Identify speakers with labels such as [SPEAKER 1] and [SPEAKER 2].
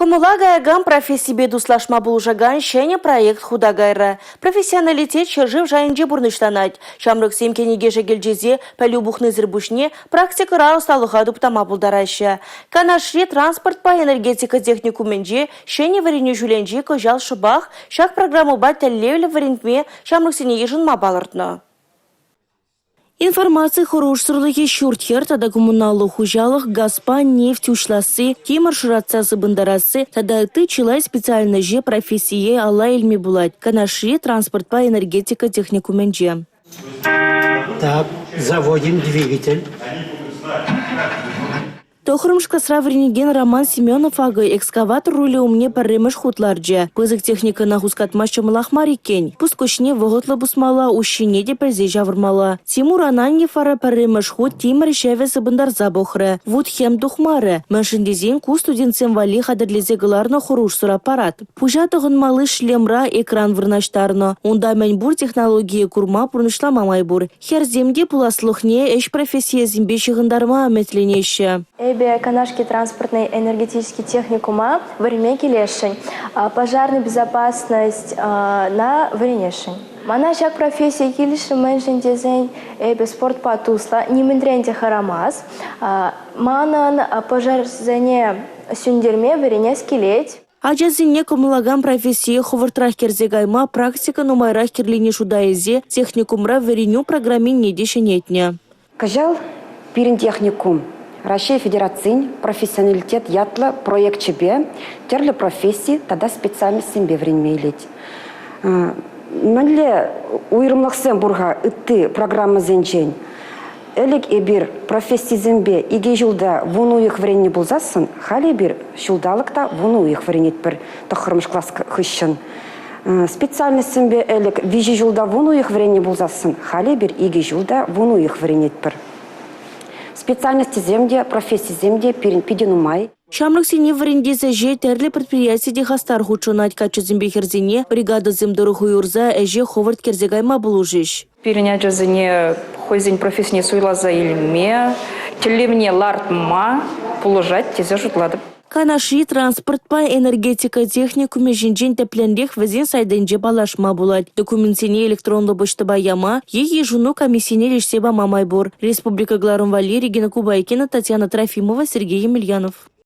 [SPEAKER 1] Кӑмӑла каякан профессипе туслашма пулӑшакан ҫӗнӗ проект хута кайрӗ. Профессионалитет ҫӗршыв шайӗнче пурнӑҫланать. Ҫамрӑксем кӗнеке шӗкӗлчесе пӗлӳ пухнисӗр пуҫне практикӑра ӑсталӑха туптама пултараҫҫӗ. Канашри транспортпа энергетика техникумӗнче ҫӗнӗ вӗренӳ ҫулӗнче кӑҫал шӑпах ҫак программӑпа тӗллевлӗ вӗрентме ҫамрӑксене йышӑнма палӑртнӑ. Информаци хӑрушсӑрлӑхӗ, ҫурт-йӗр тата коммуналлӑ хуҫалӑх, газпа нефть уҫласси, тимӗр шӑратса сыпӑнтарасси тата ытти чылай специальноҫе, профессие алла илме пулать Канашри транспортпа энергетика техникумӗнче.
[SPEAKER 2] Так, заводим двигатель.
[SPEAKER 1] Тӑххӑрмӗш класра вӗренекен Роман Семенов акӑ экскаватор рулӗ умне пӗрремӗш хут ларчӗ. Пысӑк техникӑна хускатма ҫӑмӑлах мар иккен. Пускӑчне вӑхӑтлӑ пусмалла, уҫҫине те пӗлсе ҫавӑрмалла. Тимур Ананьев вара пӗрремӗш хут тимӗр ҫӗвӗ сыпӑнтарса пӑхрӗ. Вут-хӗм тухмарӗ, мӗншӗн тесен ку студентсем валли хатӗрлесе кӑларнӑ хӑрушсӑр аппарат. Пуҫа тӑхӑнмалли шлемра экран вырнаҫтарнӑ. Унта мӗн пур технологие курма, пурнӑҫлама май пур. Хӗрсем те пуласлӑхне ӗҫ профессийӗсемпе ҫыхӑнтарма ӗмӗтленеҫҫӗ.
[SPEAKER 3] Эпӗ Канашский транспортный энергетический техникума вӗренме килесшӗн, пожарный безопасность на вӗренесшӗн. Мана ҫак професси килӗшрӗ, мӗншӗн тесен эпӗ спортпа туслӑ, нимӗнрен те хӑрамас. Манӑн пожарсене сӳнтерме вӗренес килет.
[SPEAKER 1] Ачасене кӑмӑллакан профессие хӑвӑртрах кӗрсе кайма практика нумайрах кирлине шута илсе техникумра вӗренӳ программине те ҫӗнетнӗ.
[SPEAKER 4] Кӑҫал пирӗн техникум Раҫҫей Федерацин «Профессионалитет» ятлӑ проекчӗпе тӗрлӗ професси тата специальноҫсемпе вӗренме илет. Мӗнле уйрӑмлӑхсем пур-ха ытти программӑсенчен? Ӗлӗк эпир профессисемпе икӗ ҫулта вун уйӑх вӗреннӗ пулсассӑн, халь эпир ҫулталӑк та вун уйӑх вӗренетпӗр тӑххӑрмӗш класс хыҫҫӑн. Специальноҫсемпе ӗлӗк виҫӗ ҫулта вун уйӑх вӗреннӗ пулсассӑн, халь эпир икӗ ҫулта вун уйӑх вӗренетпӗр. Специальностӗсем те, профессисем те пирӗн питӗ нумай.
[SPEAKER 1] Ҫамрӑксене вӗрентес ӗҫе тӗрлӗ предприяти те хастар хутшӑнать. Каччӑсемпе хӗрсене бригадӑсем тӑрӑх уйӑрса ӗҫе хӑвӑрт кӗрсе кайма пулӑшӗҫ.
[SPEAKER 5] Пирӗн ачасене хӑйсен профессине суйласа илме, тӗллевне лартма пулӑшать тесе шутлатӑп.
[SPEAKER 1] Канашри транспортпа энергетика техникумӗ ҫинчен тӗплӗнрех вӗсен сайтӗнче паллашма пулать. Документсене электронлӑ почтӑпа яма е йышӑну комиссине леҫсе пама май пур. Республика кӑларӑм валли Регина Кубайкина, Татьяна Трофимова, Сергей Емельянов.